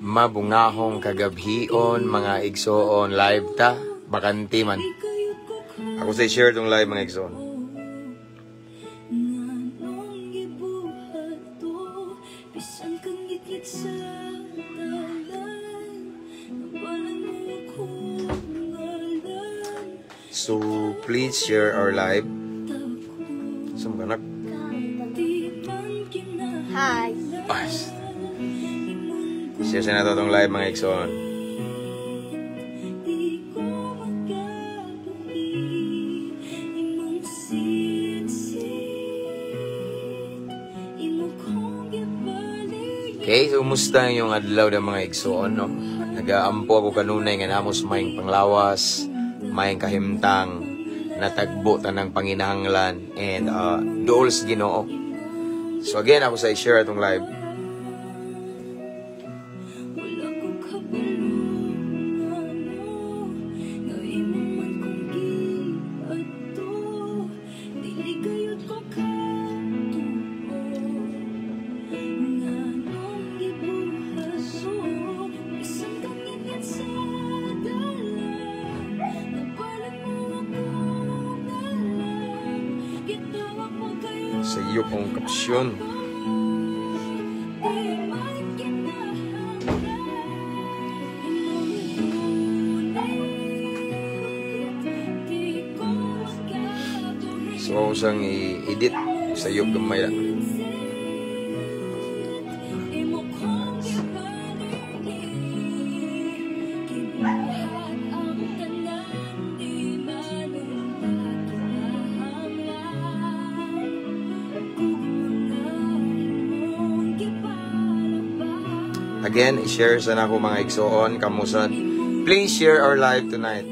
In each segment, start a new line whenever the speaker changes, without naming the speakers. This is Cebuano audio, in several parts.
Mabungahong kagabhion, mga igsoon. Live ta, bakante man. Ako sa share tong live, mga igsoon.
Nganong gibuhat to? Bisan kang ngitngit sa dalan, Nabalan mo akong ngalan.
So, please share our live. Sa mga anak.
Di man kinahanglan.
Hi.
Ay, share sa nato tong live, mga igsoon.
Di ko makabuhi imong sitsit, imo kong gipaligid.
Okay, so kumusta yung adlaw ng mga igsoon, no? Nagaampo ako kanunay nga namos maayong panglawas, maayong kahimtang, natagbo tanang panginahanglan, and duol sa Ginoo. So again, ako sa i-share atong live.
Wala ko kabalo ngano nga imo man kong giadto. Dili gayud ko katuo. Nganong gibuhat mo? Bisan kang ngitngit sa dalan, Nabalan mo akong ngalan. Gitawag mo kayo.
Sa iyo kong kapsyon.
Di man kinahanglan imong gunit. Di ko makabuhi.
So ako siyang i-edit sa iyo gamay lang.
Imo kong gipaligid. Gibuhat ang tanan. Di man unta kinahanglan. Gugma nga imong gipalabas.
Again, i-share sa nako, mga igsoon, kamusad. Please share our live tonight.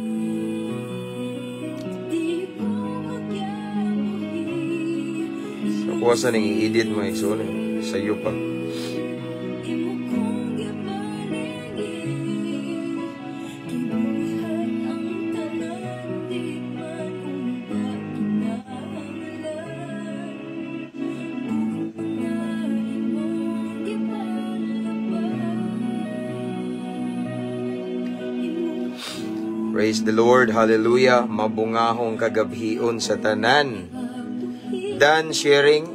Di ko makabuhi.
So kuha sa ning i-edit, mga igsoon, eh. Sa iyo pa.
Imo kong gipaligid. Gibuhat ang tanan. Di man unta kinahanglan. Gugma nga imong gipalabas. Imong
Praise the Lord, hallelujah. Mabungahong kagabhion sa tanan. Done sharing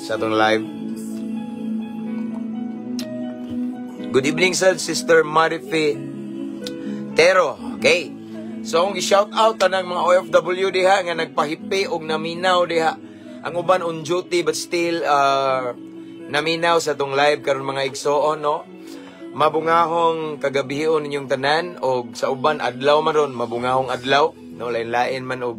sa atong live. Good evening sa Sister Marife Tero. Okay. So akong i-shout out tanang mga OFW diha nga nagpahipi og naminaw diha. Ang uban on duty but still naminaw sa atong live karon, mga igsoon, no. Mabungahong kagabhion ninyong tanan og sa uban adlaw man ron, mabungahong adlaw, no. Lain-lain man og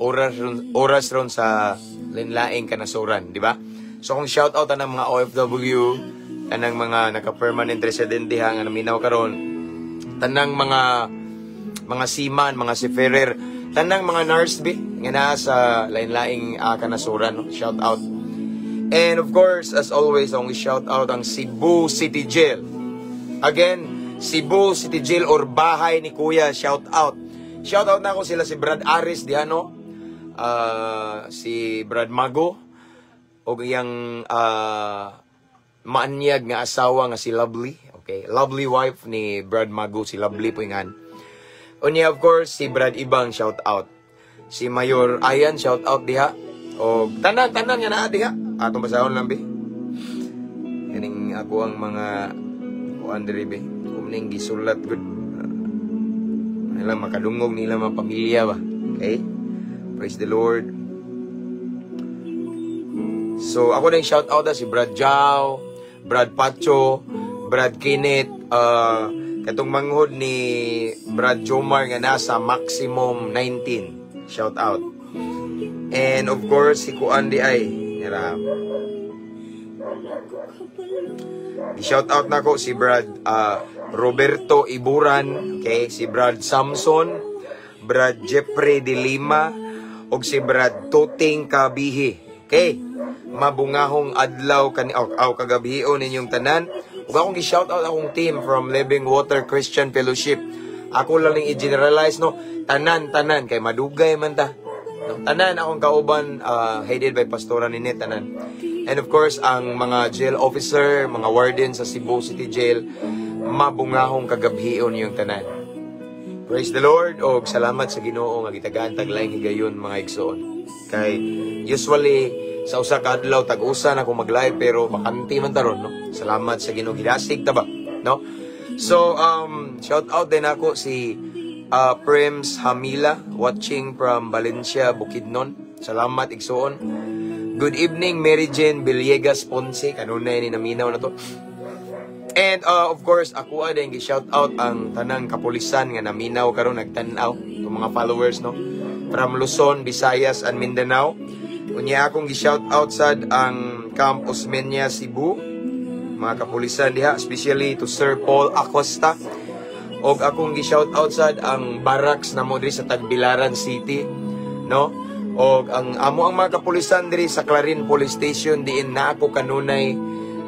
oras ron sa lain-laing kanasuran, di ba? So kung shout out tanang mga OFW, tanang mga naka-permanent resident diha nga naminaw karon, tanang mga seaman, mga seafarer, tanang mga nurse bi nga naa sa lain-laing kanasuran, no? Shout out. And of course, as always, akong shout out ang Cebu City Jail. Again, Cebu City Jail or bahay ni Kuya, shout out. Shout out na ako sila si Brad Aris diha, no? Si Brad Mago og iyang maanyag nga asawa nga si Lovely. Okay, lovely wife ni Brad Mago, si Lovely Puingan. Unya, of course, si Brad Ibang, shout out. Si Mayor Ayan, shout out diha. O tanan-tanan nga naa diha. Atong basahon lang bi. Kaning ako ang mga kuan diri bi. Kung ning gisulat gud. Nila makadungog nila mga pamilya ba. Okay? Praise the Lord. So ako din shout out na si Brad Jao, Brad Pacho, Brad Kenneth, katong manghod ni Brad Jomar nga nasa maximum 19. Shout out. And of course si Kuan di ay nira. I-shout out nako si Brad Roberto Iburan, okay, si Brad Samson, Brad Jeffrey de Lima, ug si Brad Tuting Kabihi. Okay? Mabungahong adlaw kani aw, aw kagabhion ninyong tanan. Ug akong gi-shout out akong team from Living Water Christian Fellowship. Ako lang ning i-generalize, no, tanan tanan kay madugay man ta. No, tanan akong kauban, headed by Pastora Ninette, tanan. And of course, ang mga jail officer, mga warden sa Cebu City Jail. Mabungahong kagabhion inyong tanan. Praise the Lord og salamat sa Ginoo nga gitagaan tag laing higayon, mga igsoon. Kay usually sa usa ka adlaw tag-usa na ko mag-live, pero bakante man taron, no. Salamat sa Ginoo, gidasig ta ba, no? So shout out din ako si Prems Hamila, watching from Valencia, Bukidnon. Salamat, igsoon. Good evening, Mary Jane Villegas Ponce, kanunay ni naminaw na to. And of course, ako din gi-shout out ang tanang kapulisan nga naminaw karon, nagtan-aw, itong mga followers, no, from Luzon, Visayas and Mindanao. Unya akong gi-shout out sad ang Camp Osmeña Cebu, mga kapulisan diha, especially to Sir Paul Acosta. Og akong gi-shout out sad ang barracks namo diri sa Tagbilaran City, no? Og ang amo ang mga kapulisan diri sa Clarin Police Station, diin na ako kanunay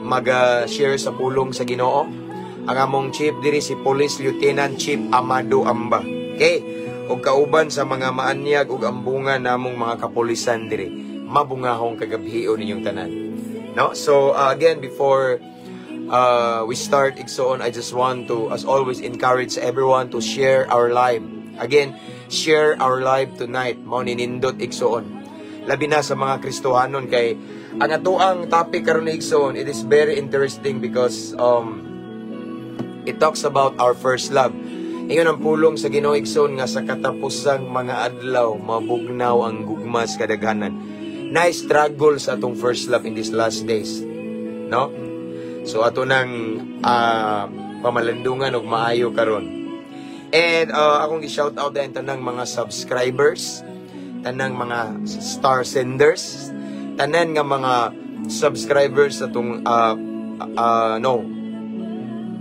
mag-share sa pulong sa Ginoo. Ang among chief diri si Police Lieutenant Chief Amado Amba. Okay? Og kauban sa mga maanyag ug ambungan namong mga kapulisan diri. Mabungahong kagabhion ninyong tanan. No? So again, before we start, igsoon, I just want to, as always, encourage everyone to share our live. Again, share our live tonight. Mao ni nindot, igsoon. Labi na sa mga Kristohanon, kay ang atoang topic karon, igsoon, it is very interesting because it talks about our first love. Ingon ang pulong sa Ginoo, igsoon, nga sa katapusang mga adlaw mabugnaw ang gugma sa kadaghanan. Na struggle sa atong first love in these last days. No? So ato nang pamalandungan og maayo karon. And akong i-shout out din tanang mga subscribers, tanang mga star senders, tanan nga mga subscribers sa atong no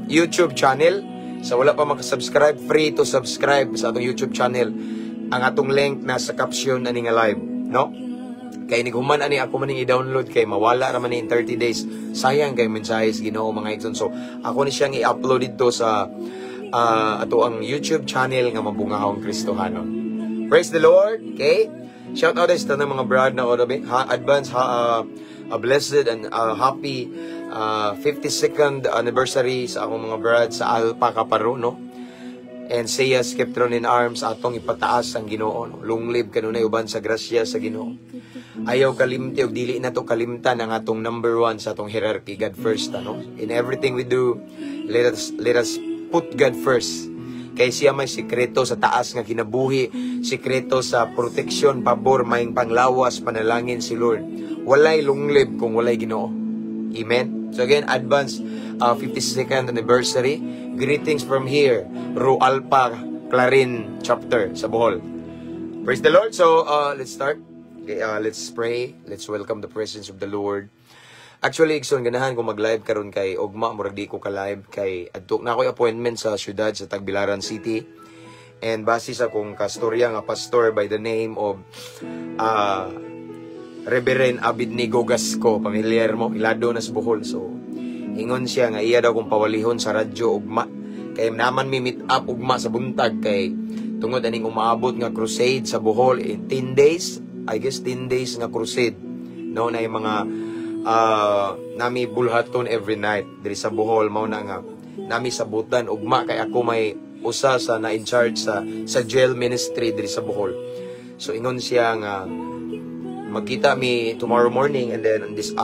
YouTube channel. Sa wala pa makasubscribe, free to subscribe sa atong YouTube channel. Ang atong link nasa caption ani nga live, no? Kay nighuman ani, ako maning i-download kay mawala ra man ni in 30 days. Sayang kay mensahe sa Ginoo, mga igsoon. So ako ni siyang i-upload dito sa ato ang YouTube channel nga Mabungahong Kristohanon. Praise the Lord. Okay? Shout out sa tanang mga brad na odobe. Ha, advance ha, a blessed and happy 52nd anniversary sa akong mga brad sa Alpha Kaparo, no? And Seiya Skeptron in Arms, atong ipataas ang Ginoo, no? Long live kanunay uban sa grasya sa Ginoo. Ayaw kalimti og dili na to kalimtan ang atong number one sa atong hierarchy, God first, ano? In everything we do, let us put God first. Kay siya may sikreto sa taas nga kinabuhi, sikreto sa proteksyon, pabor, maing panglawas, panalangin si Lord. Walay long live kung walay Ginoo. Amen? So again, advance 52nd anniversary. Greetings from here, Ro Alpha Clarin chapter sa Bohol. Praise the Lord. So, let's start. Okay, let's pray. Let's welcome the presence of the Lord. Actually, igsoon, ganahan ko mag-live karon kay ugma murag di ko ka-live kay adto na ako'y appointment sa syudad sa Tagbilaran City. And base sa akong kastorya nga pastor by the name of Reverend Abednego Gasco, pamilyar mo, ilado na sa Bohol. So, ingon siya nga iya daw kong pawalihon sa radyo ugma. Kay naman mi meet up ugma sa buntag kay tungod aning umaabot nga crusade sa Bohol in 10 days, I guess 10 days nga crusade. No, na yung mga nami bulhaton every night diri sa Bohol, mao na nga nami sabutan ugma kay ako may usa sa na in charge sa jail ministry diri sa Bohol. So ingon siya nga magkita mi tomorrow morning and then this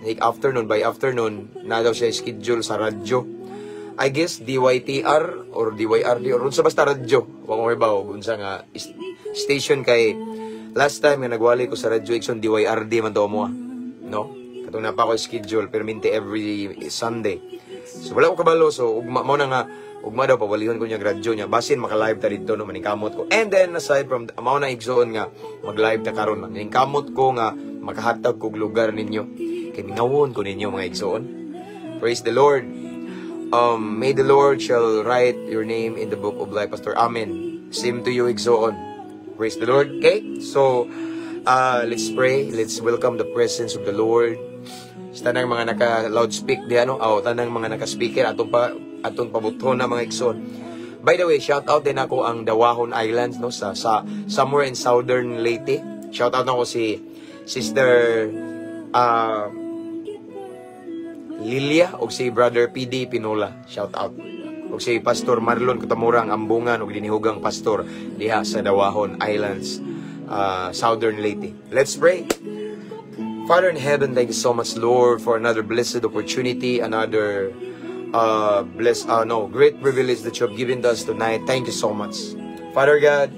like afternoon, by afternoon na daw siya schedule sa radyo. I guess DYTR or DYRD or unsa, basta radyo. Wa ko mahibaw unsa nga station kay last time nga nagwali ko sa radyo, igsoon, DYRD man to mo, no? Katong naa pa ko schedule perminti every Sunday. So wala ko kabalo, so ugma mo na nga ugma daw pawalihon ko niya radyo niya. Basin maka-live ta dito, no, maningkamot ko. And then aside from mao na, igsoon, nga mag-live ta karon, maningkamot ko nga makahatag kog lugar ninyo. Kay mingawon ko ninyo, mga igsoon. Praise the Lord. May the Lord shall write your name in the book of life, Pastor. Amen. Same to you, igsoon. Praise the Lord. Okay? So, let's pray. Let's welcome the presence of the Lord. Sa tanang mga naka-loudspeak di ano, oh, tanang mga naka-speaker, atong pabuton na, mga igsoon. By the way, shout out din ako ang Dawahon Islands, no, sa somewhere in Southern Leyte. Shout out nako si Sister Lilia ug si Brother PD Pinola. Shout out. Ug si Pastor Marlon Kutamurang Ambungan ug dinihugang pastor diha sa Dawahon Islands, Southern Leyte. Let's pray. Father in heaven, thank you so much, Lord, for another blessed opportunity, another bless, no, great privilege that you have given us tonight. Thank you so much. Father God,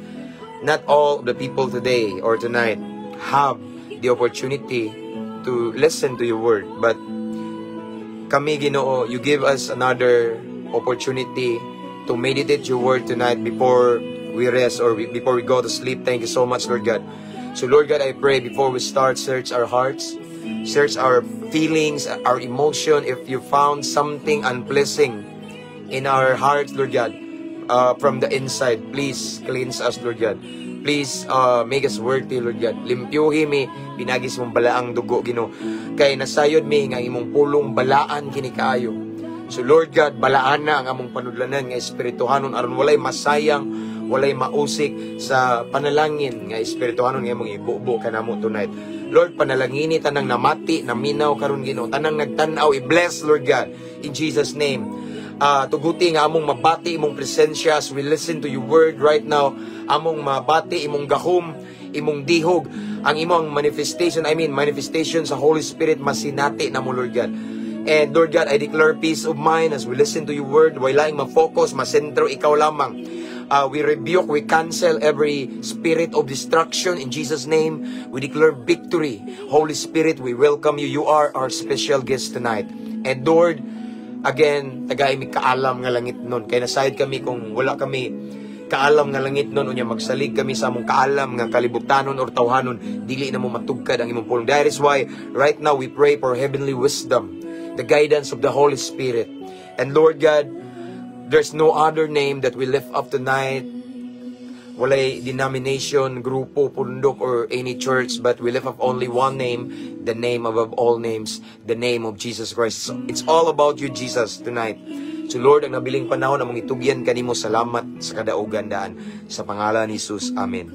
not all of the people today or tonight have the opportunity to listen to your word, but kami, Ginoo, you give us another opportunity to meditate your word tonight before we rest or before we go to sleep. Thank you so much, Lord God. So, Lord God, I pray before we start, search our hearts, search our feelings, our emotion. If you found something unpleasing in our hearts, Lord God, from the inside, please cleanse us, Lord God. Please make us worthy, Lord God. Limpyuhi mi, pinaagi sa imong balaang dugo, Ginoo. Kay nasayod mi nga imong pulong balaan kini kaayo. So Lord God, balaan na ang among panudlanan nga espirituhanon aron walay masayang, walay mausik sa panalangin nga espirituhanon nga imong ibubo kanamo tonight. Lord, panalangini tanang namati, naminaw karon, Ginoo, tanang nagtan-aw, i-bless, Lord God, in Jesus' name. Tuguti nga among mabati imong presensya as we listen to your word right now. Among mabati imong gahom, imong dihog, ang imong manifestation, I mean manifestation sa Holy Spirit masinati namo, Lord God. And Lord God, I declare peace of mind as we listen to your word. Walay ma-focus, masentro ikaw lamang. We rebuke, we cancel every spirit of destruction in Jesus' name. We declare victory. Holy Spirit, we welcome you. You are our special guest tonight. And Lord, again, tagai mi kaalam nga langitnon. Kay nasayod kami kung wala kami kaalam nga langitnon unya magsalig kami sa among kaalam nga kalibutanon or tawhanon, dili na mo matugkad ang imong pulong. That is why right now we pray for heavenly wisdom, the guidance of the Holy Spirit. And Lord God, there's no other name that we lift up tonight. Walay denomination, grupo, pundok, or any church, but we lift up only one name, the name above all names, the name of Jesus Christ. So it's all about you, Jesus, tonight. So Lord, ang nabiling panahon, among itugyan kanimo. Salamat sa kadaugan daan. Sa pangalan ni Jesus. Amen.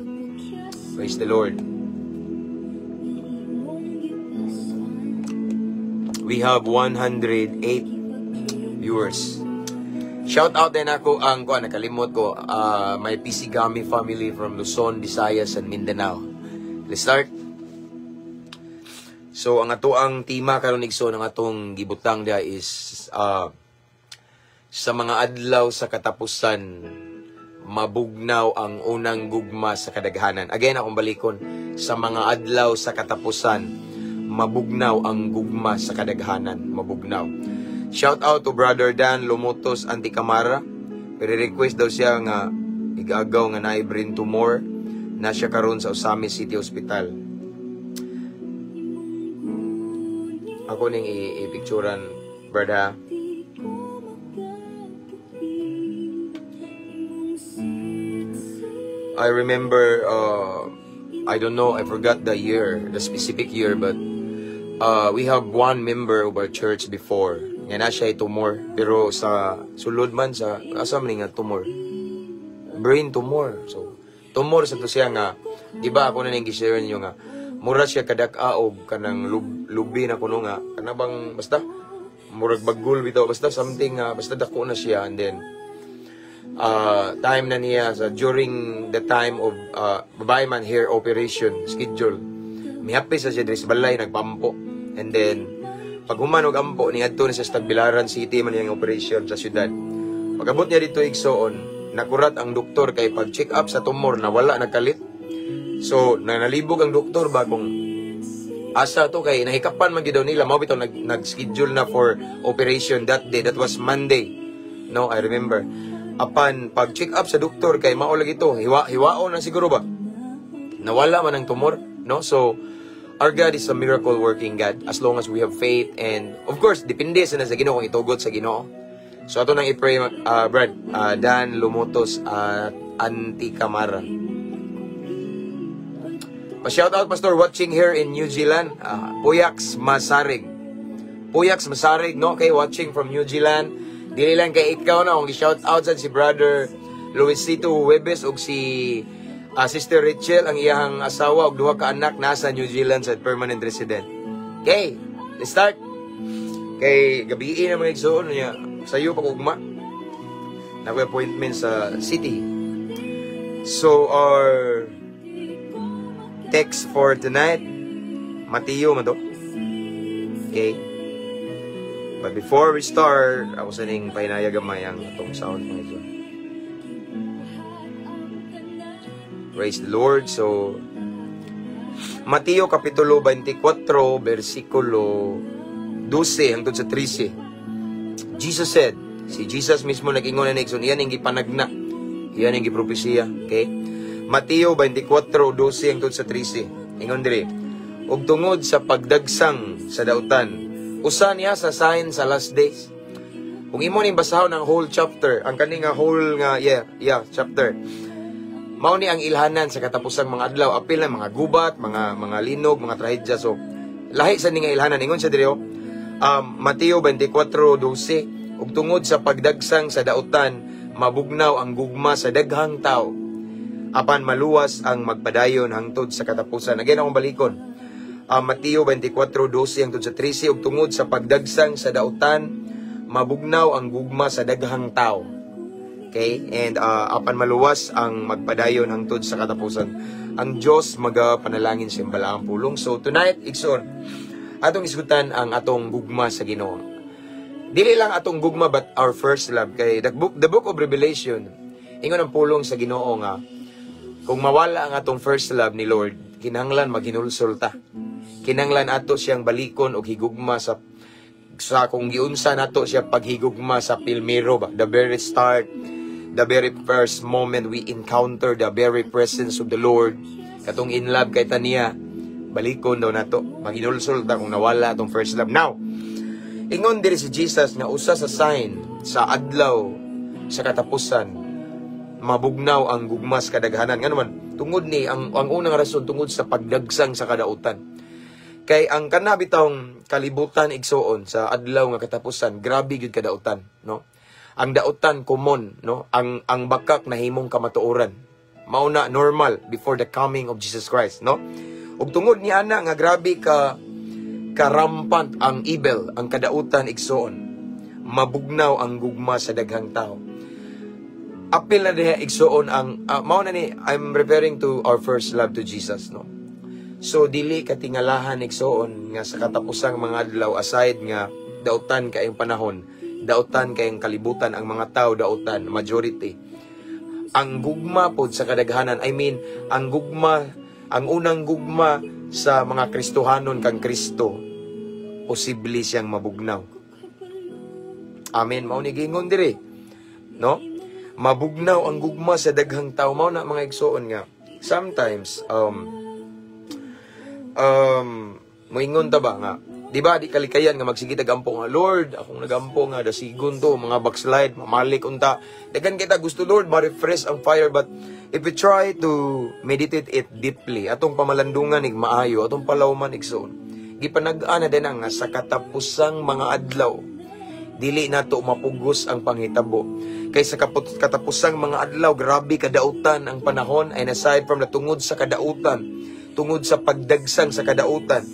Praise the Lord.
Imong gipasan.
We have 108 viewers. Shout out din ako ang ko nakalimot ko, my PC Gami family from Luzon, Visayas and Mindanao. Let's start. So ang ato ang tema karon, igsoon, ang atong gibutang dia is sa mga adlaw sa katapusan, mabugnaw ang unang gugma sa kadaghanan. Again, akong balikon, sa mga adlaw sa katapusan, mabugnaw ang gugma sa kadaghanan, mabugnaw. Shout out to Brother Dan Lumotos Anticamara. Pero request daw siya nga igagaw nga naay brain tumor na siya karon sa Ozamiz City Hospital. Ako ning i-picturean, brother.
Di ko makatupid imong siksik.
I remember, I don't know, I forgot the year, the specific year, but we have one member of our church before. Nga na siya tumor, pero sa sulod man sa, asa man ni nga tumor? Brain tumor. So, tumor sa to siya nga, di ba ako na ning gi-share ninyo nga, mura siya kadak-a og kanang lubi na kuno nga, kana bang, basta, murag bagul bitaw, basta something nga, basta dako na siya, and then, time na niya sa during the time of babae man hair operation schedule, mihapis sa siya diri sa balay, nagpampo, and then pag human og ampo, niadto ni sa Tagbilaran City man iyang operation sa syudad. Pag-abot niya dito, igsoon, nakurat ang doktor kay pag check up sa tumor na wala nagkalit. So nanalibog ang doktor ba kung asa to kay nahikapan man gyud daw nila. Mao bitaw nag-schedule na for operation that day. That was Monday, no? I remember, apan pag check up sa doktor kay mao lagi to, hiwa hiwaon na siguro ba, nawala man ang tumor, no? So our God is a miracle working God as long as we have faith, and of course depende sa na sa Ginoo kung itugot sa Ginoo. So ato nang i-pray, Brad Dan Lumotos at Anti Camara. Pa-shout out, Pastor, watching here in New Zealand, Puyaks Masarig. Puyaks Masarig, no? Okay, watching from New Zealand. Dili lang kay ikaw na, kung shout out sa si Brother Luisito Huwebes ug si Sister Rachel, ang iyang asawa ug duha ka anak nasa New Zealand sa permanent resident. Okay, let's start. Kay gabii na, mga igsoon niya. Sayo pag ugma. Naa koy appointment sa city. So our text for tonight, Mateo man to. Okay. But before we start, ako sa ning pahinaya gamay ang atong sound, mga igsoon. Praise the Lord. So, Mateo Kapitulo 24, versikulo 12 hangtod sa 13. Jesus said, si Jesus mismo nag-ingon na, igsoon, iyan ang gipanagna. Iyan ang gipropesiya. Okay? Mateo 24:12 hangtod sa 13. Ingon diri, "Ug tungod sa pagdagsang sa dautan," usa niya sa sign sa last days. Kung imo ning basahon ang whole chapter, ang kani nga whole nga yeah chapter, mao ni ang ilhanan sa katapusang mga adlaw, apil na mga gubat, mga linog, mga trahedya. So lahi sa ni nga ilhanan. Ingon sa diri, Mateo 24:12, "Ug tungod sa pagdagsang sa dautan, mabugnaw ang gugma sa daghang tao. Apan maluwas ang magpadayon hangtod sa katapusan." Again, akong balikon. Mateo 24:12 hangtod sa 13, "Ug tungod sa pagdagsang sa dautan, mabugnaw ang gugma sa daghang tao." Okay? And apan maluwas ang magpadayon hangtod sa katapusan. Ang Diyos magapanalangin sa balaang pulong. So tonight, igsoon, atong isgutan ang atong gugma sa Ginoo. Dili lang atong gugma but our first love, kay the book of Revelation, ingon ang pulong sa Ginoo nga kung mawala ang atong first love ni Lord, kinahanglan maghinulsol ta. Kinahanglan ato siyang balikon og higugma sa kung giunsa nato siya paghigugma sa pilmero ba, the very start, the very first moment we encounter the very presence of the Lord, katong in love kay ta niya, balikon daw nato, maghinulsol ta kung nawala atong first love. Now, ingon diri si Jesus nga usa sa sign sa adlaw sa katapusan, mabugnaw ang gugma sa kadaghanan. Ngano man? Tungod ni ang unang rason, tungod sa pagdagsang sa kadautan. Kay ang kana bitawng kalibutan, igsoon, sa adlaw nga katapusan, grabe gyud kadautan, no? Ang dautan common, no? Ang bakak nahimong kamatuoran. Mao na normal before the coming of Jesus Christ, no? Ug tungod ni ana nga grabe ka karampant ang evil, ang kadautan, igsoon, mabugnaw ang gugma sa daghang tao. Apil na diha, igsoon, ang mao na ni I'm referring to our first love to Jesus, no? So dili katingalahan, igsoon, nga sa katapusang mga adlaw, aside nga dautan kayong panahon, dautan kayong kalibutan, ang mga tao dautan, majority. Ang gugma pod sa kadaghanan, I mean, ang gugma, ang unang gugma sa mga Kristohanon kang Kristo, posible siyang mabugnaw. Amen. Mao ni giingon diri. No? Mabugnaw ang gugma sa daghang tao. Mao na, mga igsoon, nga sometimes moingon ta ba nga, di ba, di kalikayan nga magsige tag ampo nga, "Lord, akong nagampo nga dasigon to mga backslide, mamalik unta." Daghan kita gusto, "Lord, ma-refresh ang fire." But if we try to meditate it deeply, atong pamalandungan ig maayo, atong palawman, igsoon, gipanag-an na din nga sa katapusang mga adlaw, dili nato mapugos ang panghitabo. Kay sa katapusang mga adlaw, grabe kadautan ang panahon, and aside from the tungod sa kadautan, tungod sa pagdagsang sa kadautan,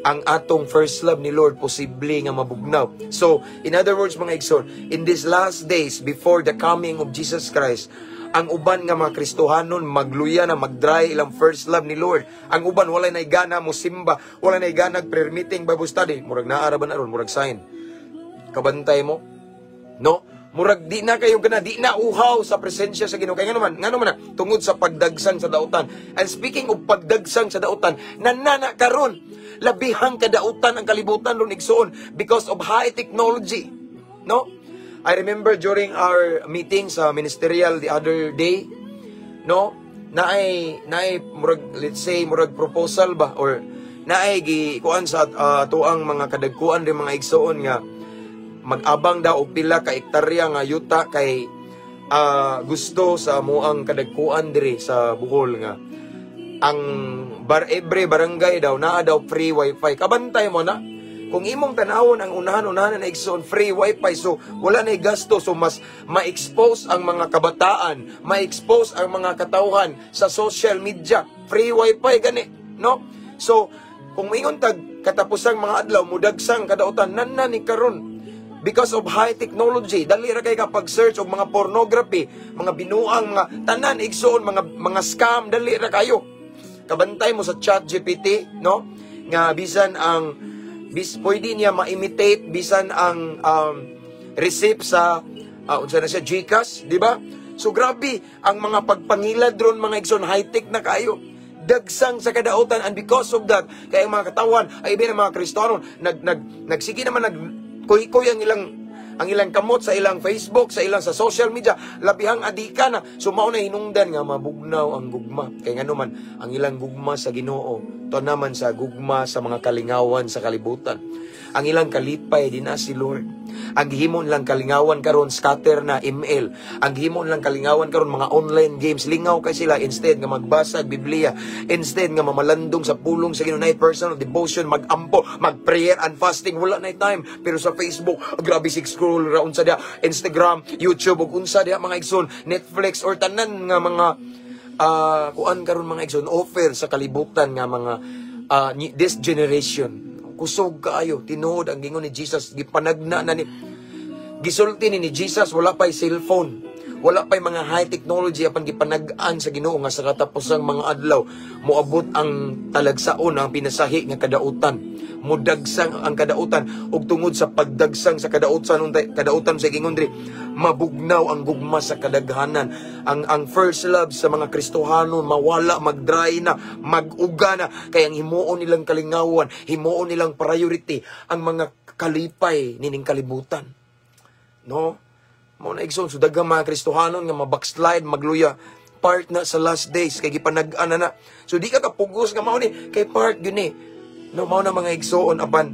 ang atong first love ni Lord posible nga mabugnaw. So, in other words, mga igsoon, in these last days before the coming of Jesus Christ, ang uban nga mga Kristohanon magluya na, magdry ilang first love ni Lord. Ang uban walay na gana mo simba, walay na gana prayer meeting, Bible study. Murag naa ra ba na ron, murag sign. Kabantay mo? No? Murag di na kayo gana, di na uhaw sa presensya sa Ginoo. Kay ngano man na, tungod sa pagdagsang sa dautan. And speaking of pagdagsang sa dautan, nanana karon, labihang kadautan ang kalibutan ron, igsoon, because of high technology. No? I remember during our meeting sa ministerial the other day, no? Naay murag, let's say, murag proposal ba or naay gi kuan sa tuang mga kadagkuan rin, mga igsoon, nga mag-abang daw og pila ka ektarya nga yuta kay gusto sa amoang kadagkuan diri sa Bohol nga ang bar every barangay daw naa daw free wifi. Kabantay mo na? Kung imong tanawon ang unahan-unahan na, igsoon, free wifi, so wala na gasto, so mas ma-expose ang mga kabataan, ma-expose ang mga katawhan sa social media, free wifi gani, no? So Kung moingon tag katapusang mga adlaw mudagsang kadautan, nan na ni karon because of high technology. Dali ra kay kapag search og mga pornography, mga binuang, mga tanan, igsoon, mga scam, dali ra kayo. Kabantay mo sa Chat GPT, no, nga bisan ang pwede niya ma-imitate bisan ang receipt sa unsa na siya, GCash, di ba? So grabe ang mga pagpangilad ron, mga igsoon, high-tech na kayo. Dagsang sa kadautan, and because of that, kay ang mga katawan ay ibi ng mga Kristiyano nag nag nagsige naman nag kuy-kuy ang ilang kamot sa ilang Facebook, sa ilang sa social media, labihang adika na. So mao na hinungdan nga mabugnaw ang gugma. Kay ngano man, ang ilang gugma sa Ginoo, to naman sa gugma sa mga kalingawan sa kalibutan. Ang ilang kalipay di na si Lord. Ang gihimo nilang kalingawan karon, scatter na ML. Ang gihimo nilang kalingawan karon, mga online games. Lingaw kay sila instead nga magbasa og Biblia, instead nga mamalandong sa pulong sa Ginoo, na personal devotion, magampo, mag-prayer and fasting, wala na time. Pero sa Facebook, grabe sig scroll ra unsa diha, Instagram, YouTube ug unsa diha, mga igsoon, Netflix or tanan nga mga kuan karon, mga igsoon, offer sa kalibutan nga mga this generation. Kusog kaayo. Tinuod ang gingon ni Jesus, gipanagna na ni, gisulti ni Jesus, wala pa'y cellphone, wala pa'y mga high technology, apan gipanag-an sa Ginoo nga sa katapusang mga adlaw moabot ang talagsaon, ang pinasahi nga kadautan, mudagsang ang kadautan, ug tungod sa pagdagsang sa kadautan, untay kadautan sa gingon diri, mabugnaw ang gugma sa kadaghanan. Ang first love sa mga Kristohanon mawala, magdry na, maguga na, kay ang himuon nilang kalingawan, himuon nilang priority ang mga kalipay nining kalibutan, no? Mao na, igsoon. So daghang mga Kristohanon nga mabackslide, magluya, part na sa last days kay gipanag-an na na. So di ka kapugos nga mao ni, kay part yun eh, no? Mao na, mga igsoon, apan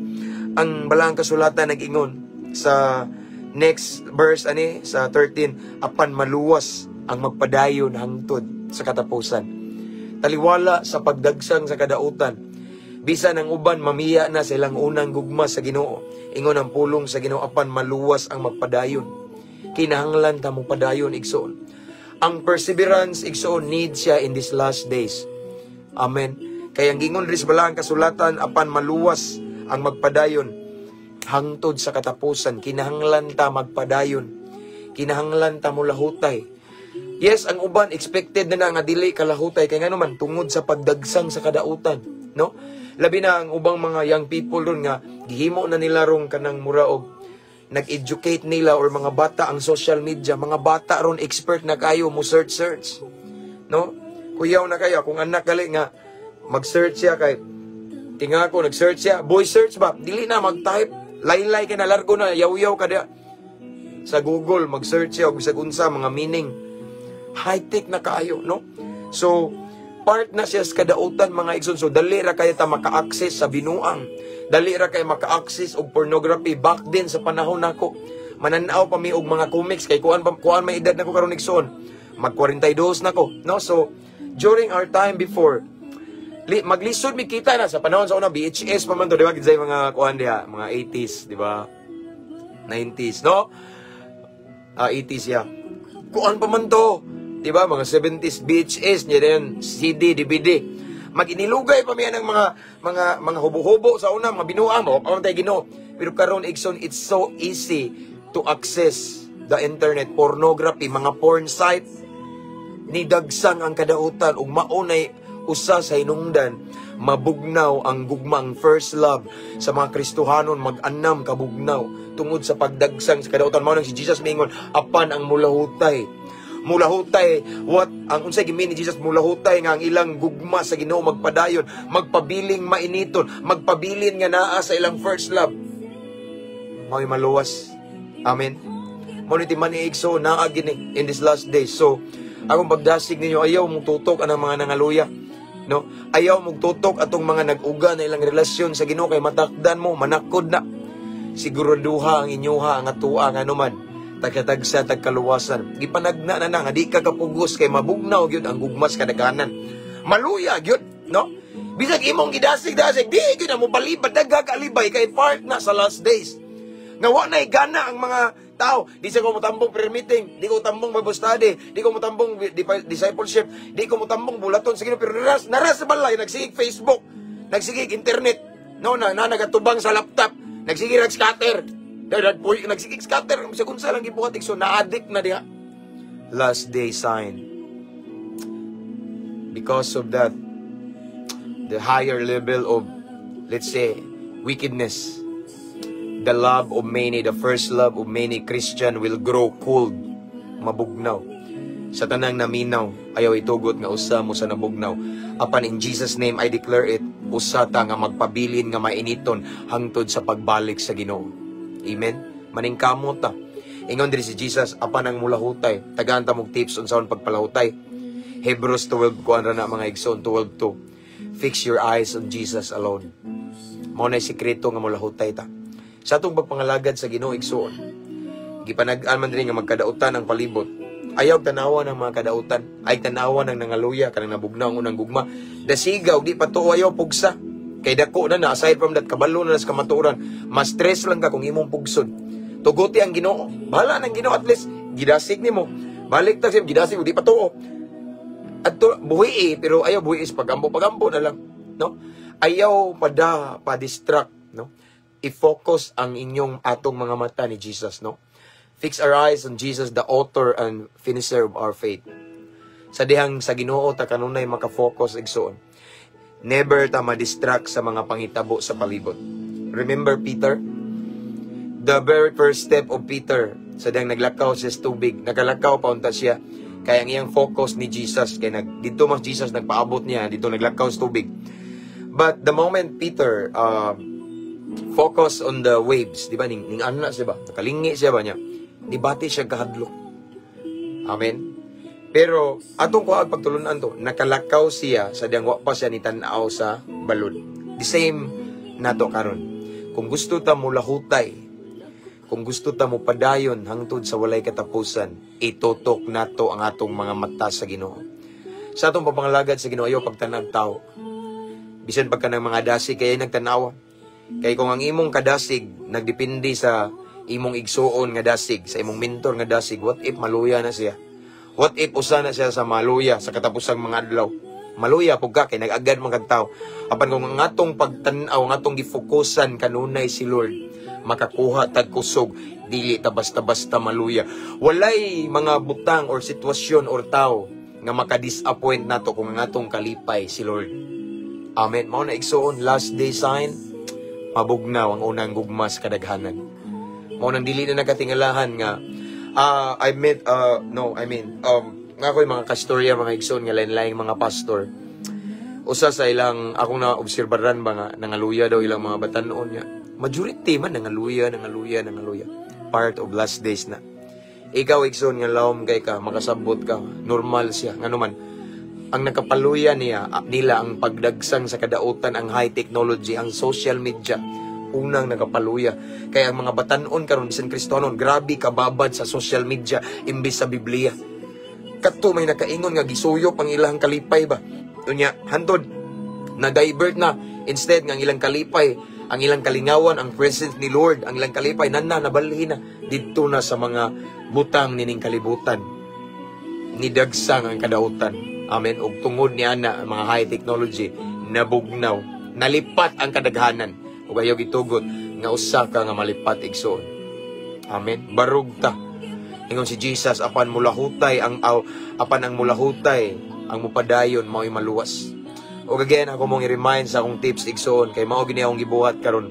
ang balaang kasulatan nag-ingon sa next verse ani sa 13, apan maluwas ang magpadayon hangtod sa katapusan. Taliwala sa pagdagsang sa kadautan, bisan ang uban mamiya na sa ilang unang gugma sa Ginoo, ingon ang pulong sa Ginoo, apan maluwas ang magpadayon. Kinahanglan ta mo padayon, igsoon. Ang perseverance, igsoon, need siya in these last days. Amen. Kaya ang gingon diri sa balaang kasulatan, apan maluwas ang magpadayon hangtod sa katapusan. Kinahanglan ta magpadayon. Kinahanglan ta molahutay. Yes, ang uban expected na na nga dili kalahutay, kay ngano man, tungod sa pagdagsang sa kadautan, no? Labi na ang ubang mga young people ron nga gihimo na nila rong kanang mura og nag-educate nila or mga bata ang social media, mga bata ron expert na kayo mo search search. No? Kuyaw na kayo kung anak gali nga mag-search siya, kay tinga ko nag-search siya, voice search ba? Dili na mag-type, laylay kay na largo na, yaw-yaw ka diya. Sa Google mag-search siya og bisag unsa mga meaning. High-tech na kaayo, no? So, part na siya sa kadautan, mga igsoon. So, dali ra kay ta maka-access sa binuang. Dali ra kay maka-access og pornography. Back din sa panahon nako, mananaw pa mi og mga comics kay kuan pa kuan, may edad na ko karon, igsoon. Mag 42 na ko, no? So, during our time before, maglisod mi kita na sa panahon sa una, VHS pa man to, di ba? Kinsay mga kuan diha, mga 80s, di ba? 90s, no? Ah, 80s ya. Kuan pa man to. Di ba? Mga 70s VHS niya din, CD, DVD. Maginilugay pa miya ng mga hubo-hubo sa una, mga binuang, mo pa man tayo Ginoo. Pero karon, igsoon, it's so easy to access the internet, pornography, mga porn site. Nidagsang ang kadautan ug maunay usa sa hinungdan mabugnaw ang gugmang first love sa mga Kristohanon, mag-anam kabugnaw tungod sa pagdagsang sa kadautan. Mao nang si Jesus mingon, apan ang mulahutay, mulahutay. What ang unsay gimean ni Jesus mulahutay? Nga ang ilang gugma sa Ginoo magpadayon, magpabiling mainiton, magpabilin nga naa sa ilang first love, mao'y maluwas. Amen. Mao ni timan ni igsoon, naa gini in this last days. So akong pagdasig ninyo, ayaw mong tutok ang mga nangaluya, no? Ayaw mong tutok atong mga nag-uga na ilang relasyon sa Ginoo, kay matakdan mo manakod na. Siguraduha ang inyuha ang atua nga anuman tagkatagsa tagkaluwasan. Gipanagna na na nga di ka kapugos, kay mabugnaw gyud ang gugmas kadaghanan, maluya gyud, no? Bisag imong gidasig-dasig, di gyud na mo balibad, dagag alibay, kay part na sa last days nga wa na gana ang mga tao. Di sa ko motambong prayer meeting, di ko tambong Bible study, di ko motambong discipleship, di ko motambong bulaton sa Ginoo, pero naras, naras sa balay, nagsigig Facebook. Nagsige internet. No, na, na nagatubang sa laptop. Nagsige nag scatter. Nagpuy, nagsige scatter. Sa kung lang gibuhat, so na-addict na diha. Last day sign. Because of that, the higher level of, let's say, wickedness, the love of many, the first love of many Christian will grow cold, mabugnaw. Sa tanang naminaw, ayaw itugot nga usa mo sa nabugnaw. Apan in Jesus' name I declare it, usa ta nga magpabilin nga mainiton hangtod sa pagbalik sa Ginoo. Amen. Maningkamot ta. Ingon diri si Jesus, apan ang mulahutay. Tagaan ta mog tips unsaon pagpalahutay. Hebrews 12 kuan ra na, mga igsoon, 12:2. Fix your eyes on Jesus alone. Mao na sikreto nga mulahutay ta. Sa atong pagpangalagad sa Ginoo, igsoon, gipanag-an man diri nga magkadautan ang palibot. Ayaw tanawa ng mga kadautan. Ay tanawa ng nangaluya kanang nabugnaw ang unang gugma. Dasiga og di pa tuo, ayaw pugsa. Kay dako na na, aside from that, kabalo na sa kamatuoran. Mas stress lang ka kung imong pugson. Tuguti ang Ginoo. Bahala ng Ginoo, at least gidasig nimo. Balik ta siya gidasig og di pa tuo. Adto buhi eh, pero ayaw buhi is pagampo pagampo na lang, no? Ayaw pada pa-distract, no? I-focus ang inyong atong mga mata ni Jesus, no? Fix our eyes on Jesus, the author and finisher of our faith. Sa dihang sa Ginoo ta kanunay maka-focus, igsoon, never ta ma-distract sa mga panghitabo sa palibot. Remember Peter? The very first step of Peter sa dihang naglakaw siya sa tubig, nakalakaw pa unta siya kaya ang iyang focus ni Jesus kay nag didto mas Jesus nagpaabot niya dito, naglakaw sa tubig. But the moment Peter focus on the waves, di ba, ning ano na siya ba? Nakalingi siya ba niya? Nibati siya kahadlok. Amen. Pero atong kuha pagtulunan to, nakalakaw siya sa diyang wa pa siya ni tan-aw sa balod. The same nato karon. Kung gusto ta mo lahutay, kung gusto ta mo padayon hangtod sa walay katapusan, itutok nato ang atong mga mata sa Ginoo. Sa atong papangalagad sa Ginoo, ayaw pagtanag tao. Bisan pagka ng mga dasig kay nagtanawa. Kay kung ang imong kadasig nagdepende sa imong igsuon nga dasig, sa imong mentor nga dasig, what if maluya na siya? What if usa na siya sa maluya sa katapusang mga adlaw? Maluya pug ka kay nag-agad man kag tao. Apan kung ang atong pagtan-aw, ang atong gifokusan kanunay si Lord, makakuha tag kusog, dili ta basta-basta maluya. Walay mga butang or sitwasyon or tao nga maka-disappoint nato kung ang atong kalipay si Lord. Amen. Mao na, igsoon, last day sign, mabugnaw ang unang gugma sa kadaghanan. Mao nang dili na nakatingalahan nga I met no, I mean, nga ako'y mga kastorya, mga igsoon, nga lain-laing mga pastor. Usa sa ilang akong na-obserbaran ba nga nangaluya daw ilang mga batanon niya. Majority man nangaluya, nangaluya, nangaluya. Part of last days na. Ikaw, igsoon, nga lawom kay ka, makasabot ka, normal siya. Ngano man, ang nakapaluya niya, nila ang pagdagsang sa kadautan, ang high technology, ang social media, unang nakapaluya. Kaya ang mga batanon karon, bisan Kristohanon, grabe kababad sa social media imbes sa Biblia. Kadto may nakaingon nga gisuyop ang ilang kalipay ba. Unya, hantod na divert na, instead nga ang ilang kalipay, ang ilang kalingawan, ang presence ni Lord, ang ilang kalipay nan na nabalhin na didto na sa mga butang nining kalibutan. Nidagsang ang kadautan. Amen. Ug tungod ni ana ang mga high technology, nabugnaw, nalipat ang kadaghanan. Ug ayaw gitugot nga usa ka nga malipat, igsoon. Amen. Barug ta. Ingon si Jesus, apan mulahutay ang aw, apan ang mulahutay ang mupadayon mao'y maluwas. Ug again, ako mong i-remind sa akong tips, igsoon, kay mao gini akong gibuhat karon.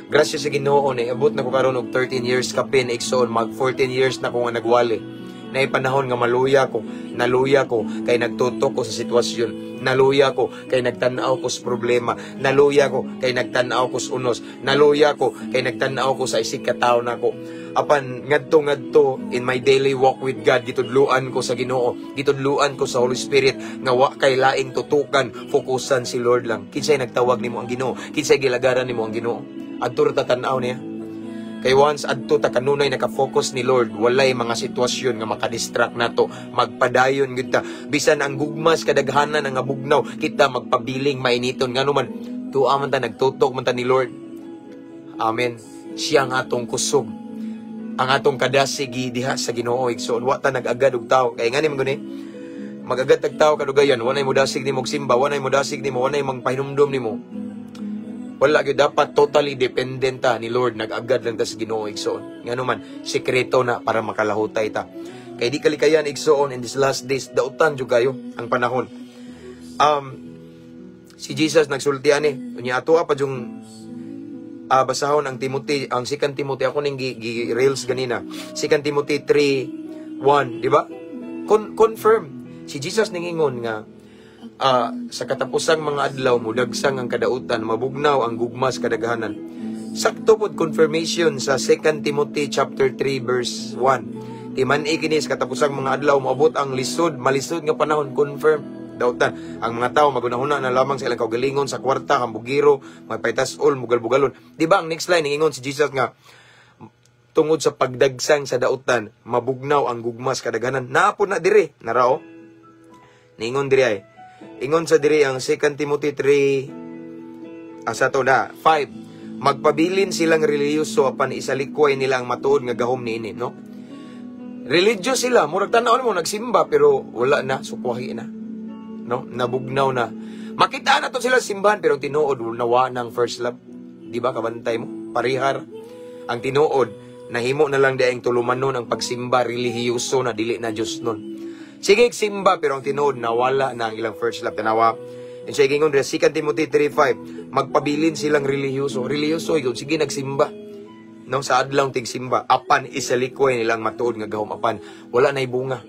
Grasya sa Ginoo ni abot na ko karon og 13 years kapin, igsoon, mag 14 years na ko nga nagwali. Naay panahon nga maluya ko, naluya ko kay nagtutok ko sa sitwasyon, naluya ko kay nagtan-aw ko sa problema, naluya ko kay nagtan-aw ko sa unos, naluya ko kay nagtan-aw ko sa isig ka tawo nako. Apan ngadto ngadto in my daily walk with God, gitudluan ko sa Ginoo, gitudluan ko sa Holy Spirit nga wa kay laing tutukan, fokusan si Lord lang. Kinsay nagtawag nimo? Ang Ginoo. Kinsay gilagaran nimo? Ang Ginoo. Adto ra ta tan-aw niya. Kay once adto ta kanunay naka-focus ni Lord, walay mga sitwasyon nga makadistract nato. Magpadayon gyud ta. Bisan ang gugmas kadaghanan ang bugnaw, kita magpabiling mainiton, ngano man tuwa man ta, nagtutok man ta ni Lord. Amen. Siya ang atong kusog. Ang atong kadasig diha sa Ginoo, igsoon. Wa ta nag-agad og tao. Kay ngani man guni, magagad tag tao kadugayan, wanay mo dasig nimo og simba, wanay mo dasig nimo, wanay mangpahinumdom nimo. Wala gyud, dapat totally dependent ta ni Lord, nag-agad lang ta sa Ginoo, igsoon. Ngano man, sekreto na para makalahutay ta. Kay di kalikayan, igsoon, in these last days dautan jud kayo ang panahon. Si Jesus nagsulti ani, unya ato pa jung basahon ang Timothy, ang 2 Timothy ako ning gi, gi reels ganina. 2 Timothy 3:1, di ba? Confirm si Jesus ningingon nga sa katapusang mga adlaw mudagsang ang kadautan, mabugnaw ang gugma sa kadaghanan. Sakto pod confirmation sa 2 Timothy chapter 3 verse 1. Timan-i kini, sa katapusang mga adlaw moabot ang lisod, malisod nga panahon, confirm dautan. Ang mga tao magunahuna na lamang sa ilang kaugalingon, sa kwarta, kambugiro, magpaitas-ol, mugalbugalon. Di ba ang next line, ningingon si Jesus nga tungod sa pagdagsang sa dautan, mabugnaw ang gugma sa kadaghanan. Naa po na dire, narao. Ningon diri ay. Ingon sa diri ang 2 Timothy 3 asa to na 5. Magpabilin silang relihiyoso apan isalikway nila ang matuod nga gahom niini, no? Religious sila, murag tan-awon mo nagsimba pero wala na, sukwahi na. No? Nabugnaw na. Makita na to sila sa simbahan pero ang tinuod nawa ng first love. Di ba kabantay mo? Parihar. Ang tinuod nahimo na lang diay tulumanon ang pagsimba, relihiyoso na, dili na Diyos nun. Sige simba pero ang tinuod nawala na ang ilang first love. Tanawa. And siya gingon diri 2 Timothy 3:5, magpabilin silang relihiyoso. Relihiyoso yun, sige nagsimba. No, sa adlaw tigsimba, apan isalikway nilang matuod nga gahom, apan wala na bunga.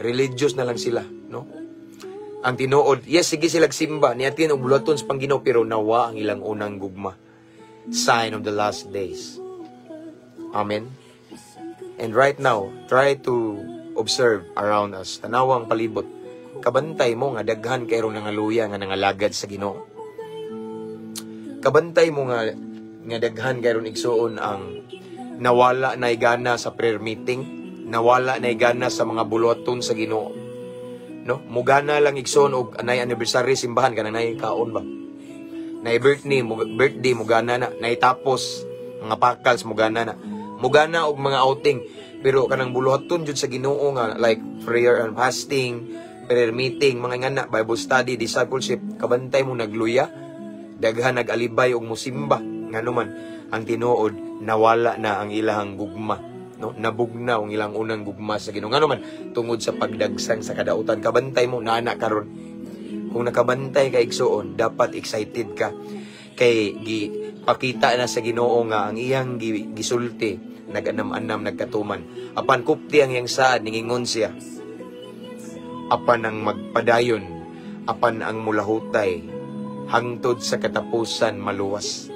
Religious na lang sila, no? Ang tinuod, yes, sige sila simba, niatin og buluhaton sa Panginoon pero nawa ang ilang unang gugma. Sign of the last days. Amen. And right now, try to observe around us. Tanawa ang palibot. Kabantay mo nga daghan kay nangaluya nga nangalagad sa Ginoo. Kabantay mo nga daghan kay igsuon ang nawala na gana sa prayer meeting, nawala na gana sa mga buluhaton sa Ginoo. No? Mugana lang, igsoon, og anay anniversary simbahan kanang nay kaon ba. Nay birthday mo, birthday mugana na, nay tapos mga pakals mugana na. Mugana og mga outing pero kanang buluhaton jud sa Ginoo nga like prayer and fasting, prayer meeting, mga ngana, Bible study, discipleship, kabantay mo nagluya, daghan nag-alibay og musimba. Ngano man, ang tinuod nawala na ang ilahang gugma, no? Nabugnaw ang ilang unang gugma sa Ginoo. Ngano man, tungod sa pagdagsang sa kadautan. Kabantay mo nana karon. Kung nakabantay ka, igsuon, dapat excited ka kay gi pakita na sa Ginoo nga ang iyang gisulti naganam-anam nagkatuman. Apan kupti ang iyang saad, ningingon siya apan ang magpadayon, apan ang mulahutay hangtod sa katapusan maluwas.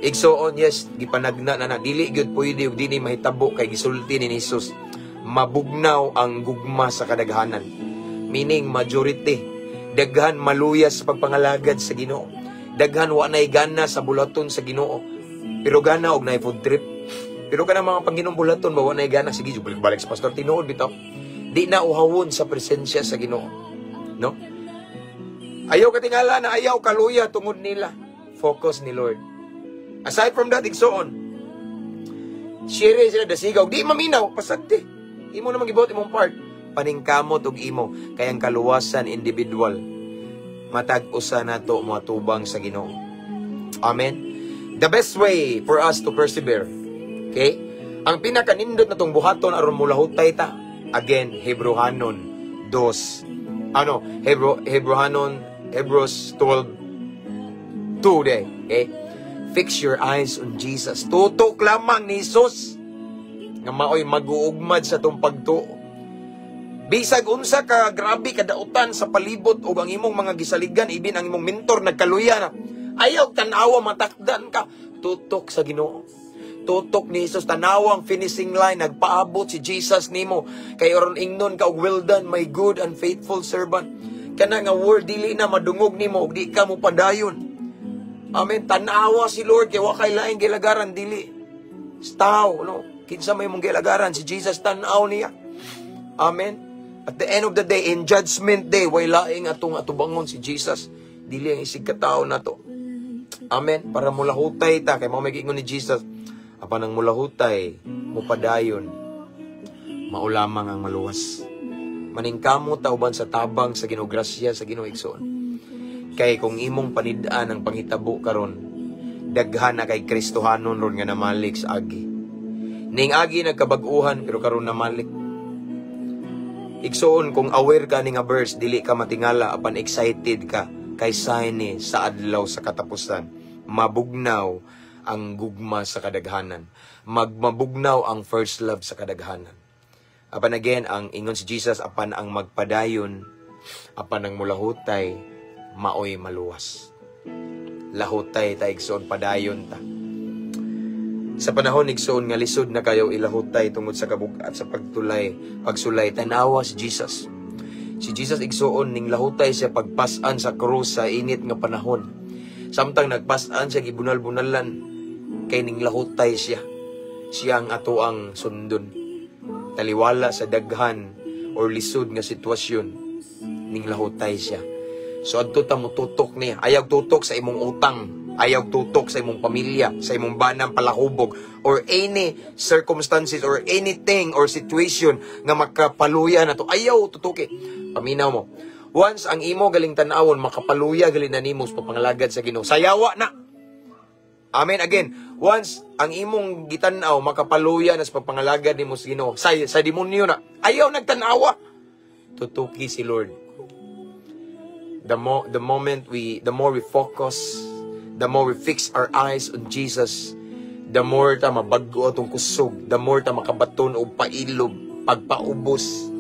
Igsoon, yes, gipanagna na na dili gyud pwede ug dili mahitabo kay gisulti ni Jesus, mabugnaw ang gugma sa kadaghanan. Meaning majority, daghan maluyas sa pagpangalagad sa Ginoo. Daghan wa nay gana sa bulaton sa Ginoo. Pero gana og nay food trip. Pero kanang mga Panginoong bulaton ba, wa nay gana, sige balik sa pastor, tinuod bitaw. Di na uhawon sa presensya sa Ginoo. No? Ayaw katingala na ayaw kaluya tungod nila. Focus ni Lord. Aside from that, igsoon, share sila dasigaw, di maminaw, pasagdi. Imo naman gibuhat imong part. Paningkamot og imo kay ang kaluwasan individual. Matag usa nato moatubang sa Ginoo. Amen. The best way for us to persevere. Okay? Ang pinakanindot na tong buhaton aron mulahutay ta. Again, Hebrehanon 2. Ano, Hebrehanon, Hebrews 12:2 day. Okay? Fix your eyes on Jesus. Tutok lamang ni Jesus nga maoy maguugmad sa tong pagtuo. Bisag unsa ka grabe kadautan sa palibot ug ang imong mga gisaligan, ibin ang imong mentor nagkaluya na. Ayaw tan-awa, matakdan ka. Tutok sa Ginoo. Tutok ni Jesus, tanawa ang finishing line, nagpaabot si Jesus nimo. Kay aron ingnon ka og "Well done, my good and faithful servant." Kana nga word dili na madungog nimo ug di ka mo padayon. Amen. Tanawa si Lord kay wa kay laing gilagaran dili. Staw, no? Kinsa may mong gilagaran si Jesus, tan-aw niya. Amen. At the end of the day, in judgment day, way laing atong atubangon si Jesus. Dili ang isig katao nato. Amen. Para mulahutay ta kay mao may giingon ni Jesus. Apan ang mulahutay, mupadayon, mao lamang ang maluwas. Maningkamot ta uban sa tabang sa Ginoo, grasya sa Ginoo, igsoon. Kay kung imong panid-an ang panghitabo karon, Daghan na kay Kristohanon ron nga namalik sa agi. Ning agi nagkabag-uhan pero karon namalik. Igsuon, kung aware ka ni nga verse, dili ka matingala apan excited ka kay sign ni sa adlaw sa katapusan. Mabugnaw ang gugma sa kadaghanan. Magmabugnaw ang first love sa kadaghanan. Apan again, ang ingon si Jesus, apan ang magpadayon, apan ang mulahutay, maoy maluwas. Lahutay ta, igsoon, padayon ta. Sa panahon, igsoon, nga lisod na kayo ilahutay tungod sa kabug-at sa pagtulay, pagsulay, tanawa si Jesus. Si Jesus, igsoon, ning lahutay siya pagpasan sa krus sa init nga panahon. Samtang nagpasan siya, gibunal-bunalan kay ning lahutay siya. Siya ang atoang sundon. Taliwala sa daghan or lisod nga sitwasyon, ning lahutay siya. So adto ta motutok niya. Ayaw tutok sa imong utang, ayaw tutok sa imong pamilya, sa imong banang palahubog or any circumstances or anything or situation nga makapaluya na to. Ayaw tutuki. Paminaw mo. Once ang imo galing tan-awon makapaluya gali na nimo sa papangalagad sa Ginoo, sayawa na. Amen. Again, once ang imong gitan-aw makapaluya na sa pagpangalagad nimo sa Ginoo, sa demonyo na. Ayaw nagtan-awa. Tutuki si Lord. The more we focus, the more we fix our eyes on Jesus, the more ta mabag-o atong kusog, the more ta makabaton og pailob, pagpaubos,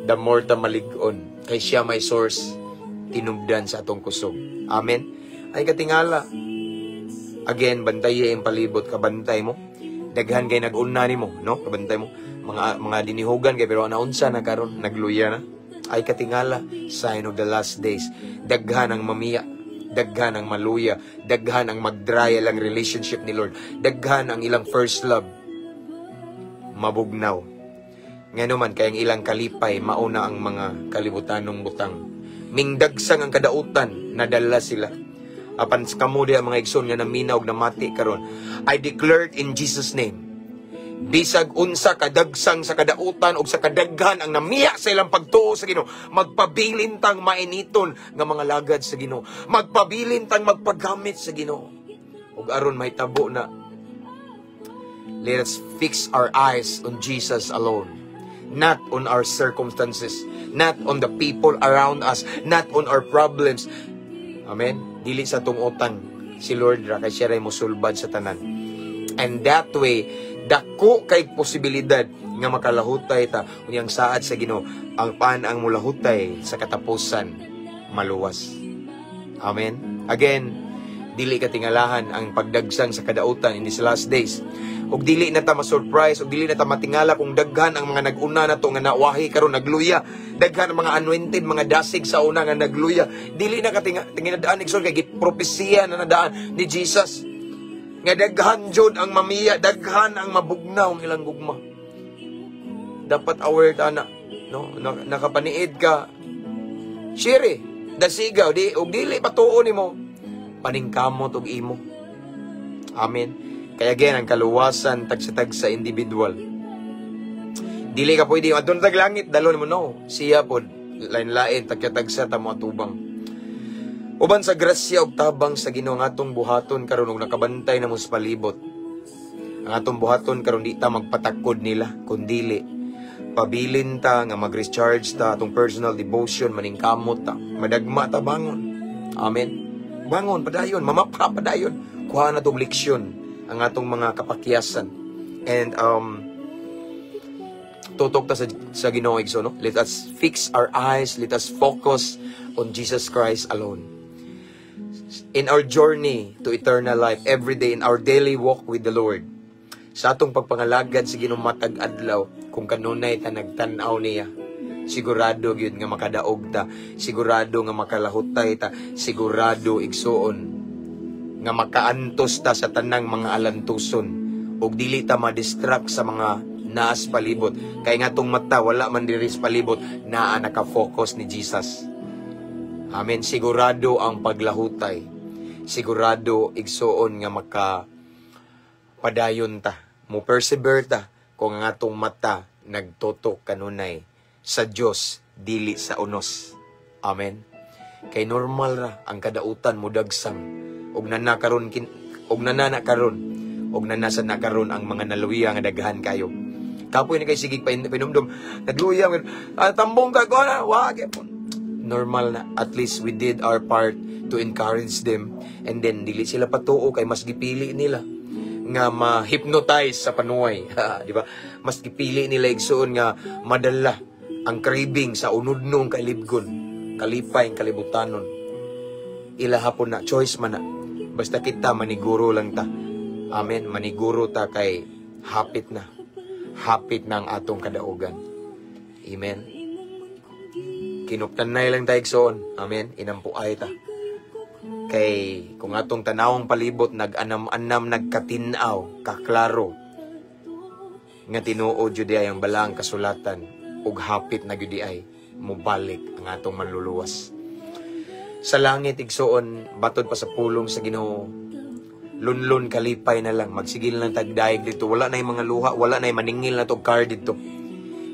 the more ta malig-on kay siya may source tinubdan sa atong kusog. Amen. Ay katingala. Again, bantaye ang palibot, kabantay mo. Daghan kay nag-una nimo, no? Kabantay mo. Mga dinihugan kay pero naunsa na karon, nagluya na. Ay katingala, sign of the last days. Daghan ang mamiya, daghan ang maluya, daghan ang mag-dry lang relationship ni Lord, daghan ang ilang first love mabugnaw. Ngano man kay ang ilang kalipay mauna ang mga kalibutanong butang. Mingdagsang ang kadautan, nadala sila. Apan sa kamo diha, mga igsoon nga naminaw og namati karon, I declared in Jesus' name, bisag unsa kadagsang sa kadautan og sa kadaghan ang namiya sa ilang pagtuo sa Ginoo, magpabilin tang mainiton nga mga lagad sa Ginoo, magpabilin tang magpagamit sa Ginoo. Ug aron mahitabo na, let us fix our eyes on Jesus alone, not on our circumstances, not on the people around us, not on our problems. Amen. Dili sa atong utang, si Lord ra kay siya ray mosulbad sa tanan. And that way, dako kay posibilidad nga makalahutay ta. Unyang saad sa Ginoo, ang pan ang mulahutay sa katapusan maluwas. Amen. Again, dili katingalahan ang pagdagsang sa kadautan in these last days. Ug dili na ta ma-surprise, ug dili na ta matingala kung daghan ang mga nag-una nato nga nawahi karon nagluya. Daghan ang mga anointed, mga dasig sa una nga nagluya. Dili na katinga tinginadaan, igsoon, kay gipropesiya na nadaan ni Jesus nga daghan jud ang mamiya, daghan ang mabugnaw ang ilang gugma. Dapat aware ta na, no? Nakapaniid ka. Share, dasigaw di ug dili patuo nimo. Paningkamot og imo. Amen. Kaya again, ang kaluwasan tagsa-tagsa individual. Dili ka pwede, adun tag langit, dalon mo, no. Siya pod, lain-lain, tagsa-tagsa ta mo atubang. Uban sa grasya ug tabang sa Ginoo, ang atong buhaton karon ug nakabantay na mo sa palibot. Ang atong buhaton karon, di ta magpatakod nila, kundili pabilin ta nga mag-recharge ta atong personal devotion, maningkamot ta, madagma ta, bangon. Amen. Bangon padayon, mamapa padayon. Kuha na tong leksyon ang atong mga kapakyasan. And tutok ta sa Ginoo, igsoon, no? Let us fix our eyes, let us focus on Jesus Christ alone. In our journey to eternal life, every day in our daily walk with the Lord, sa atong pagpangalagad sa Ginoo matag adlaw, kung kanunay ta nagtan-aw niya, sigurado gyud nga makadaog ta, sigurado nga makalahutay ta, sigurado, igsuon, nga makaantos ta sa tanang mga alantuson ug dili ta ma-distract sa mga naas palibot kay nga atong mata wala man diri sa palibot, naa naka-focus ni Jesus. Amen. Sigurado ang paglahutay. Sigurado, igsuon, nga maka padayon ta, mo persevere ta kung ang atong mata nagtutok kanunay sa Dios, dili sa unos. Amen. Kay normal ra ang kadautan mo dagsang ug nana karon kin Og nanana karon, og nanasa na karon ang mga naluya nga daghan kayo. Kapoy na kay sige pa pinumdum. Nagluya, ah, tambong ka ko na, wa gyapon. Normal na. At least we did our part to encourage them. And then dili sila patuo kay mas gipili nila nga ma-hypnotize sa panuway. Di ba? Mas gipili nila, igsuon, nga madala ang craving sa unudnong kailibgon, kalipay ang kalibutanon. Ila hapon na, choice man na. Basta kita maniguro lang ta. Amen. Maniguro ta kay hapit na. Hapit na ang atong kadaugan. Amen. Kinuptanay lang tayo, igsoon. Amen. Inampuay ta. Kay kung atong tanawong palibot, nag-anam-anam, nagkatinaw, kaklaro nga tinuod jud ay ang balaang kasulatan ug hapit na gyud ay mobalik ang atong manluluwas. Sa langit, igsuon, batod pa sa pulong sa Ginoo, lunlun kalipay na lang, magsigil lang tagdayeg dito, wala na yung mga luha, wala na yung maningil na to car dito.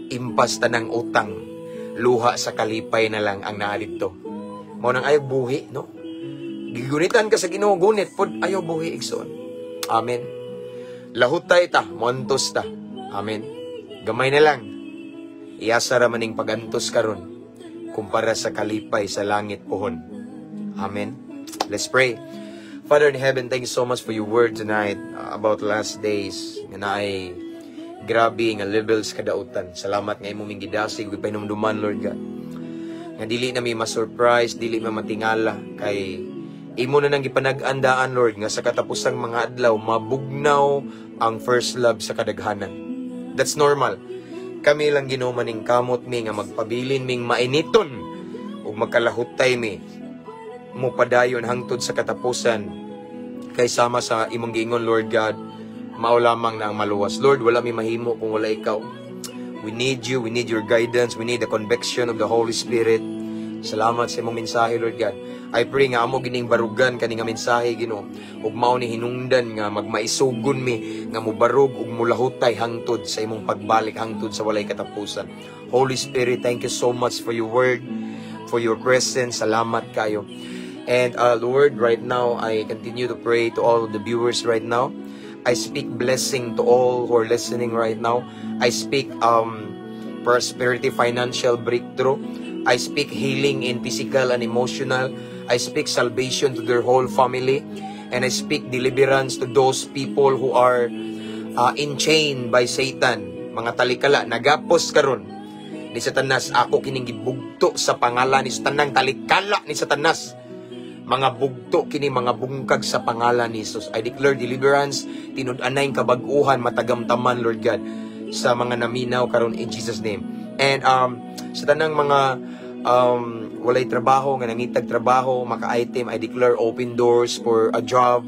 Impas tanang utang, luha sa kalipay na lang ang naa dito. Mao nang ayaw buhi, no? Gigunitan ka sa Ginoo, gunit pod ayaw buhi, igsoon. Amen. Lahutay ta, moantos ta. Amen. Gamay na lang. Iyasa ra maning pagantos karon kumpara sa kalipay sa langit pohon. Amen. Let's pray. Father in heaven, thank you so much for your word tonight about last days nga naay grabe nga levels kadautan. Salamat nga imong gidasig ug pahinumduman, Lord God. Nga dili na mi ma-surprise, dili ma matingala kay imo na nang gipanag-andaan, Lord, nga sa katapusang mga adlaw mabugnaw ang first love sa kadaghanan. That's normal. Kami lang, Ginoo, maning kamot mi nga magpabilin ming mainiton ug magkalahutay mi mo padayon hangtod sa katapusan kay sama sa imong giingon, Lord God, mao lamang na ang maluwas. Lord, wala mi mahimo kung wala ikaw. We need you, we need your guidance, we need the conviction of the Holy Spirit. Salamat sa imong mensahe, Lord God. I pray nga amo gining barugan kani nga mensahe, Ginoo, ug mao ni hinungdan nga magmaisugon mi nga mobarog ug mulahutay hangtod sa imong pagbalik, hangtod sa walay katapusan. Holy Spirit, thank you so much for your word, for your presence. Salamat kayo. And Lord, right now, I continue to pray to all of the viewers right now. I speak blessing to all who are listening right now. I speak prosperity, financial breakthrough. I speak healing in physical and emotional. I speak salvation to their whole family. And I speak deliverance to those people who are in chain by Satan. Mga talikala, nagapos karon ni Satanas, ako kining gibugto sa pangalan ni tanang talikala ni Satanas. Mga bugto kini, mga bungkag sa pangalan ni Jesus. I declare deliverance, tinud-anay kabag-uhan matagamtaman, Lord God, sa mga naminaw karon in Jesus' name. And sa tanang mga walay trabaho nga nangitag trabaho, maka-item, I declare open doors for a job,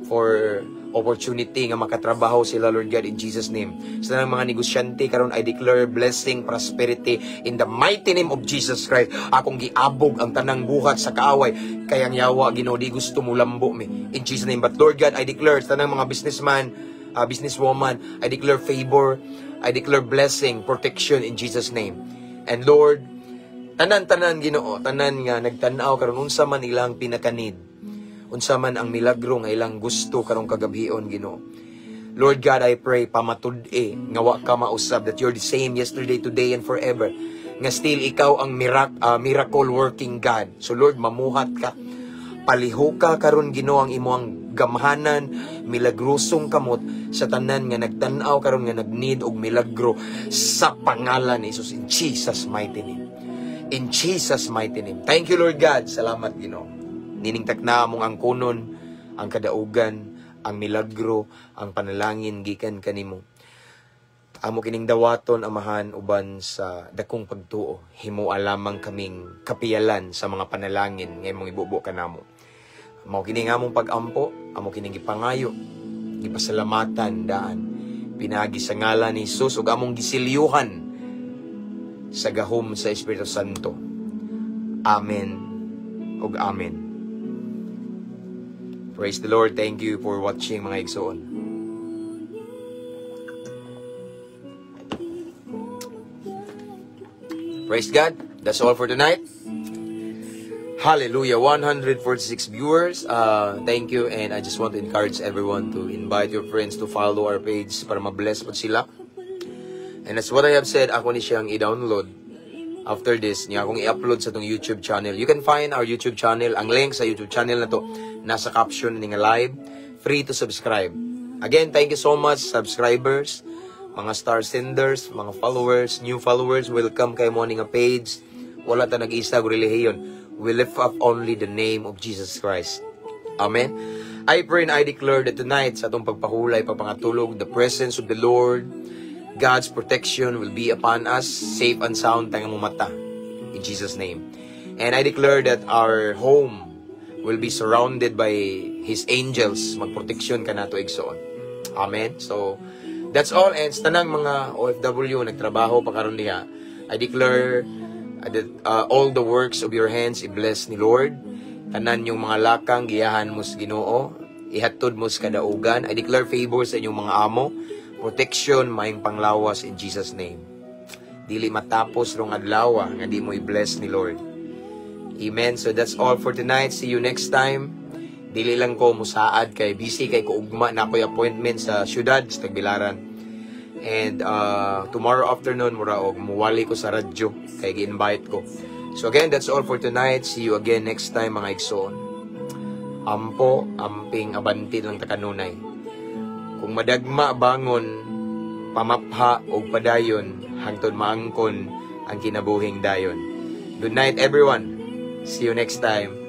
for opportunity nga makatrabaho sila, Lord God, in Jesus' name. Sa tanang mga negosyante karon, I declare blessing, prosperity in the mighty name of Jesus Christ. Akong giabog ang tanang buhat sa kaaway kay ang yawa, Ginoo, di gusto mo lambo mi in Jesus' name. But Lord God, I declare sa tanang mga businessman, businesswoman, I declare favor, I declare blessing, protection in Jesus' name. And Lord, tanan-tanan, Ginoo, tanan nga nagtan-aw karon, unsa man ilang pinaka-need, unsa man ang milagro nga ilang gusto karong kagabhion, Ginoo. Lord God, I pray pamatud-e nga wa ka mausab, that you're the same yesterday, today, and forever. Nga still ikaw ang miracle working God. So Lord, mamuhat ka. Palihuka karon, Ginoo, ang imong gamhanan, milagrosong kamot sa tanan nga nagtan-aw karon nga nag-need og milagro sa pangalan ni Jesus, in Jesus' mighty name. In Jesus' mighty name. Thank you, Lord God. Salamat, Ginoo. Nining takna mong angkonon ang kadaugan, ang milagro, ang panalangin gikan kanimo. Amo kining dawaton, Amahan, uban sa dakong pagtuo. Himoa lamang kaming kapiyalan sa mga panalangin nga imong ibubo kanamo. Mao kini nga among pag-ampo, amo kining gipangayo, gipasalamatan daan. Pinagi sa ngalan ni Jesus ug among gisilyuhan sa gahom sa Espiritu Santo. Amen ug amen. Praise the Lord. Thank you for watching, mga igsoon. Praise God. That's all for tonight. Hallelujah. 146 viewers. Thank you, and I just want to encourage everyone to invite your friends to follow our page para ma-bless po sila. And as what I have said, ako ni siyang i-download after this niya akong i-upload sa atong YouTube channel. You can find our YouTube channel. Ang link sa YouTube channel na to nasa caption ni nga live. Free to subscribe. Again, thank you so much, subscribers, mga star senders, mga followers, new followers. Welcome kay mo nga page. Wala ta nag-isa og relihiyon. We lift up only the name of Jesus Christ. Amen. I pray and I declare that tonight sa atong pagpahulay, pagpangatulog, the presence of the Lord, God's protection will be upon us, safe and sound tayong mata. In Jesus' name. And I declare that our home will be surrounded by His angels. Magproteksyon ka nato, igsoon. Amen. So, that's all. And sa tanang mga OFW nagtrabaho pa karon diha, I declare that all the works of your hands i-bless ni Lord. Tanan yung mga lakang giyahan mo sa Ginoo, ihatod mo sa kadaugan. I declare favor sa inyong mga amo, protection, maayong panglawas in Jesus' name. Dili matapos rong adlaw nga di mo i-bless ni Lord. Amen. So that's all for tonight. See you next time. Dili lang ko musaad kay busy kay ko ugma na ako'y appointment sa syudad sa Tagbilaran. And tomorrow afternoon mura og muwali ko sa radyo kay gi-invite ko. So again, that's all for tonight. See you again next time, mga igsoon. Ampo, amping, abanti lang ta kanunay. Kung madagma, bangon, pamapha og padayon hangtod maangkon ang kinabuhing dayon. Good night, everyone. See you next time.